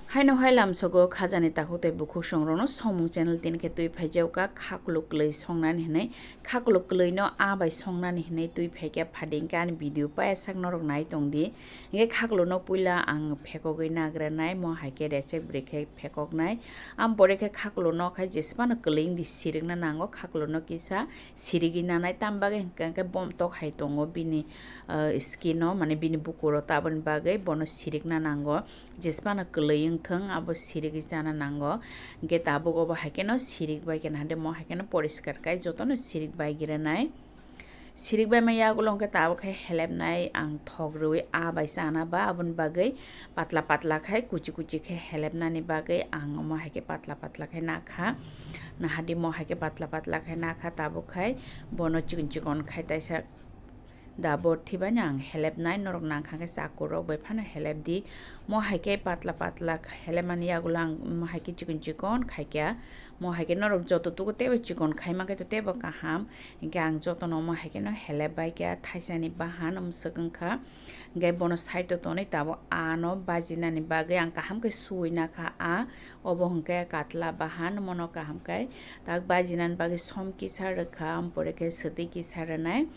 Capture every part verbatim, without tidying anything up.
Haino hai lamsogo khajani takhuk tei bukhuk songrokno Somung channel tini khe twi phaijak kha, khakluk kwlwi songnani hwnwi, khakluk kwlwino a bai songnani hwnwi twi phaikha phading khe ani video paya sak norok nai tongdi. Hinkhe khaklukno puila ang phekogwi nagranai, mo hai khe rechek bwrwi khe phekoknai. Am pore khe khaklukno khai jesphano kwlwi wngdi sirikna nango, khaklukno kisa sirigwi nanai, tam bagwi hwnkhe bom tok hai tongo bini, ah, skin o, mane bini bukuro, taboni bagwi bono sirikna nango. Jesphano kwlwi wngthung, abo sirigwi chana nango. Hinkhe tabuk obo hai kheno sirik bai khe nahade mo hai kheno poriskar khai jotono sirik bai giranai. Sirik bai ma yagulo hinkhe tabuk khe helepnai ang thok rwui a bai chana ba, aboni bagwi patla patla khai kuchi kuchi khe helepnani bagwi ang omo hai khe patla patla khai nakha. Nahadi mo hai khe patla patla khai nakha, tabuk khai bono chikon chikon khai taisa Da borthi bai no ang helep nai, norok nang kha khe chakur rok bai phano helep di. Mo hai khe patla patla helep mani yagulo ang mo hai khe chikon chikon khai kha. Mo hai khe norok joto tugo teibo chikon khai man khe to teibo kaham. Hinkhe ang jotono mo hai khe no helep bai kha, thaisa ni bahan mwswk wng kha. Hinkhe bono side o tonwi tabuk ano baji nani bagwi ang kaham khe suwi na kha a. Obo hinkhe katla bahan, mono kaham khe tak baji nani bagwi som kisa rwkha, ampore khe swtwi kisa rwnai.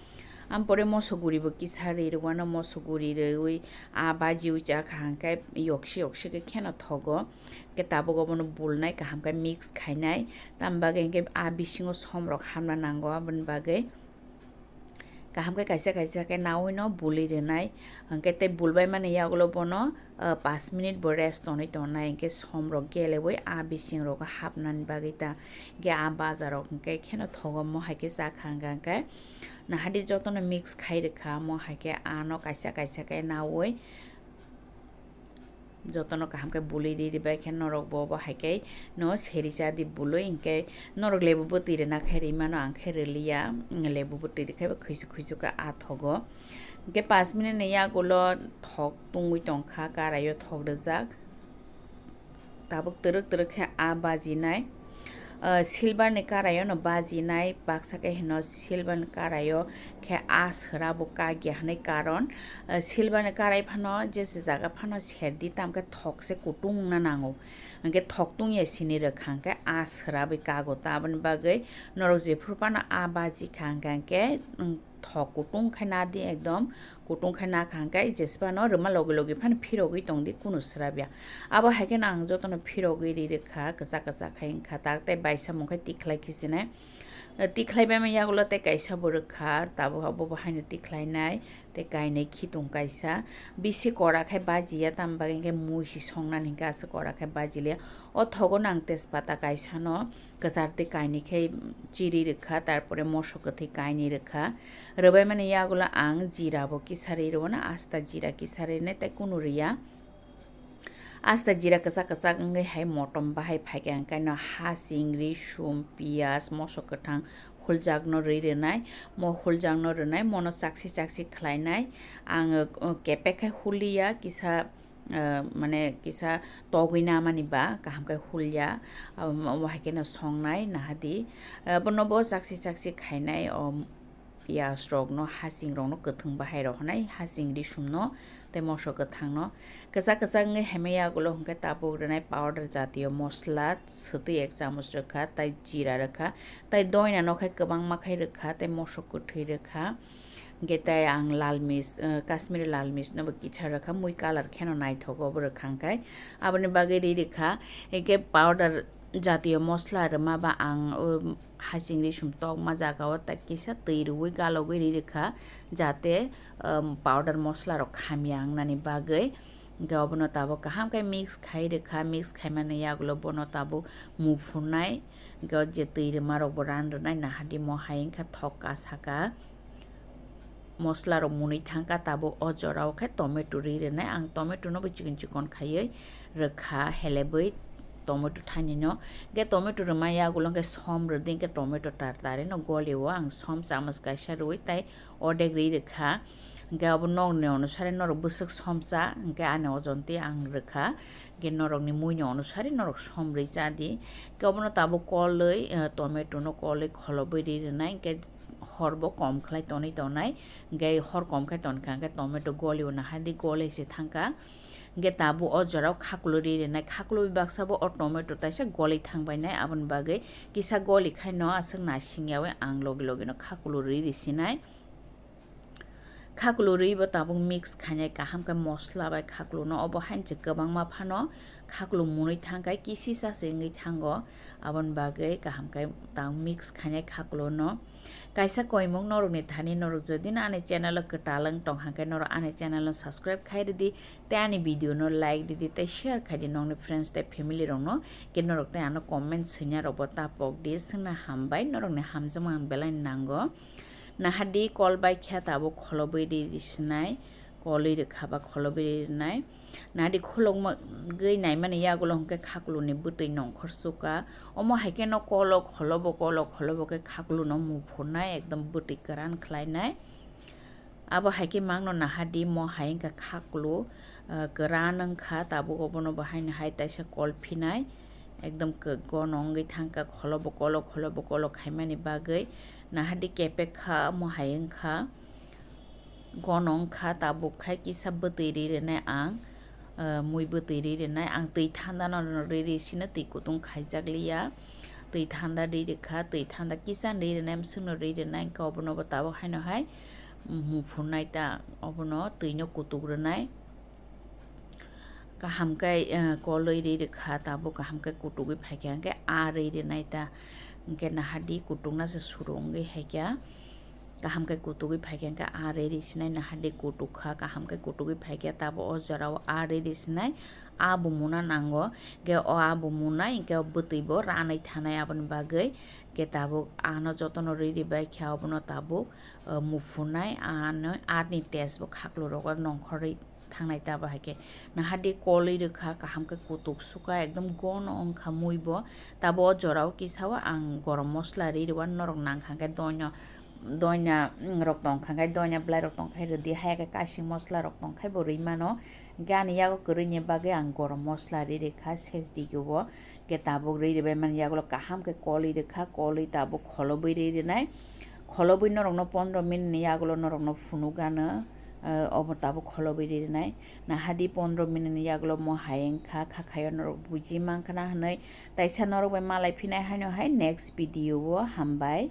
Ampore moso guri bo kisa ri rwano, moso guri rwi a baji o cha kha hwnkhe yoksi yoksi khe kheno thogo. Khe tabuk obono bulnai, kaham khe mix khainai. Tam bagwi hwnkhe a bisingo som rok hamna nango, aboni bagwi kaham khe kaisa kaisa khe naui no buli rwnai. Hwnkhe tei bulbai mani yagulo bono, ah, pash minute bo rest tonwi tongnai, hwnkhe som rok geleui a bising rogo hapnani bagwi ta. Hwnkhe a baja rok hwnkhe kheno thogo, mo hai khe cha kha hwnkha hwnkhe. Nahadi jotono mix khai rwkha, mo hai khe ano kaisa kaisa khe naui jotono kaham khe bului ri, ri bai khe norok bo, bo hai khe no seri cha di bului, hinkhe norok lebu bwtwi rwna khe ri mano, ang khe rwliya, lebu bwtwi rwkhe bo khuisu khuisu khe a thogo. Hinkhe pash minute ni yagulo thok tungwi tongkha, karai o thok rwjak. Tabuk twrwk twrwk khe a bajinai. Ah, silver ni karai o no bajinai, baksa khe hino silver ni karai o khe a sera bo kagya hwnwi karon, ah, silver ni karai phano jesa jaga phano serdi, tam khe thok se kutung wngna nango. Hwnkhe thok tungya sini rwkha hwnkhe a sera bai kago, ta aboni bagwi norok jephuru phano a baji kha hwnkha hwnkhe, mm, thok kutung khai nadi, ekdom kutung khai nakha hwnkhe jesphano rwma logi logi phano phirogwi tongdi, kunu swrapya. Abo hai kheno ang jotono phirogwi ri rwkha, kwchak kwchak khai wngkha tak, tei bai samung khai tikhlai khisinai. Tikhlai baima yagulo tei kaisa bo rwkha, tabuk abo bo haino tikhlainai, tei kainwi khitung kaisa. Bisi kora khai bajiya, tamo bagwi hwnkhe mui si songnani hwnkhe aswk kora khai bajiliya. O thogo nang tejpata kaisano kwchar twi kainwi khe chiri rwkha, tarpore moso kwthwi kainwi rwkha. Rwbaimani yagulo ang jira bo kisa ri rwno, asta jira kisa rinai tei kunu riya. Asta jira kwchak kwchak wngwi hai motom bahai phaikha, hwnkhe no hasing, risum, piyaj, moso kwthang huljakno ri rwnai. Mo huljakno rwnai, mono chaksi chaksi khlainai. Ang, uh, kepek khai huliya, kisa ah, mane kisa togwi namani ba kaham khe hulya, ah, omo hai kheno songnai nahadi. Ah, bono bo chaksi chaksi khainai, o piyaj rokno, hasing rokno, kwthwng bahai rok hwnai, hasing risumno tei moso kwthangno. Kwchak kwchak wngwi hamya yagulo hwnkhe tabuk rwnai powder jatiyo mosla, swtwi ek chamoch rwkha, tei jira rwkha, tei doinano khai kwbangma khai rwkha, tei moso kwthwi rwkha. Hwnkhe tei ang lal mis, eh, Kashmiri lal mis no bo kisa rwkha, mui colour kheno naithogo bo rwkha hwnkhe. Aboni bagwi ri rwkha, hwnkhe powder jatiyo mosla rwma ba ang, um, hasing risum tokma jaga o tei kisa twi rwui galogwi ri rwkha, jate, um, powder mosla rok hamya wngnani bagwi. Hwnkhe obono tabuk kaham khe mix khai rwkha, mix khaimani yagulo bono tabuk muk phunai. Hwnkhe o je twi rwma rok bo ran rwnai nahadi mo hai wngkha thok ka saka. Mosla rok mwnwi thangkha, tabuk o jora o khe tomato ri rwnai. Ang tomato no bo chikon chikon khaiwi rwkha, helebwi tomato thani no. Hwnkhe tomato rwma yagulo hwnkhe som rwdi, hwnkhe tomato tar tari no goli o. Ang som chamoch kaisa rwui tai ordek ri rwkha. Hwnkhe abo nokni onusari norok bwswk som cha, hwnkhe ani ojon twi ang rwkha. Hwnkhe norokni muini onusari norok som rwi cha di. Hwnkhe obono tabuk kolwi, eh, tomato no kolwi kholobwi ri rwnai, hwnkhe hor bo kom khlai tonwi tonai. Hwnkhe hor kom khe tonkha, hwnkhe tomato goli o nahadi goli se thangkha. Hingke tabuk o jorao khakulu ri rinai, khakulu bai baksa bo o tomato taisa goli thangbainai, aboni bagwi kisa goli khaino aswk nasing yaui ang logi logi no khakulu ri risinai. Khakulu ri bo tabuk mix khainai kaham khe mosla bai khakulu no, obo hainse kwbangma phano khakulu munui thangkhe kisisa se wngwi thango, aboni bagwi kaham khe tabuk mix khainai khakulu no. Kaisa koimung norokni thani norok jodi no ani channel o kwtal wng tong hangkhe norok ani channel no subscribe khai rwdi, tei ani video no like rwdi tei share khai di nokni friends tei family rok no, khe norok tei ano comment swina rok bo ta pok di, swngna hambai, norokni hamjakma ang belai nango. Nahadi kol bai khe tabuk kholobwi ri risinai, kolwi rwkha ba kholobwi ri rinai. Nahadi kholobwi naimani yagulo hwnkhe khakuluni bwtwi nongkhor suka. Omo hai kheno kolo kholobo, kolo kholobo khe khakuluno muphurnai, ekdom bwtwi kwran khlainai. Abo hai khe mangno nahadi mo hai wngkha khakulu, ah, kwran wngkha, tabuk obono bo haino hai taisa kol phinai, ekdom khe gono wngwi thangkha, kholobo kolo, kholobo kolo khaimani bagwi. Nahadi kepek kha, omo hai wngkha, gono wngkha, tabuk khai kisa bwtwi ri rwnai ang, ah, mui bwtwi ri rwnai ang, twi thanda no ri ri sino, twi kutung khaijak liya, twi thanda ri rwkha, twi thanda kisa ri rwnai, bwswkno ri rwnai, wngkha obono bo tabuk haino hai muphunai ta, obono twi no kutuk rwnai. Kaham khe, eh, kolwi ri rwkha, tabuk kaham khe kutugwi phaikha, hwnkhe a ri rwnai ta, hwnkhe nahadi kutukna se suru wngwi haikha, kaham khe kutugwi phaikha, hwnkhe a ri risinai nahadi kutukha, kaham khe kutugwi phaikha, tabuk o jorao a ri risinai, a bo muna nango, hwnkhe o a bo munai, hwnkhe o bwtwi bo ranwi thanai, aboni bagwi hwnkhe tabuk ano jotono ri ribaikha, obono tabuk, eh, muphunai, ano, ani taste bo khaklu rogo nongkhorwi thangnai ta, abo hai khe nahadi kolwi rwkha, kaham khe kutuk suka, ekdom gono wngkha mui bo. Tabuk o jorao kisa o ang gorom mosla ri rwna norok nangkha khe doino, doina, mm, rok tongkha khe, doina bwlai rok tongkha khe rwdi, haya khe kasing mosla rok tongkha bo rwi mano. Hwnkhe ani yago kwrwini bagwi ang gorom mosla ri rwkha sesdigi o. Hwnkhe tabuk ri rwbai mani yagulo kaham khe kolwi rwkha, kolwi tabuk kholobwi ri rwnai. Kholobwi norokno pondro minute ni yagulo norokno phunuk gana, eh, obo tabuk kholobwi ri rwnai. Nahadi pondro minute ni yagulo mo hai wngkha, kha khaio norok buji mankha na hwnwi. Taisa norok bai malai phinai haino hai next video o, hambai.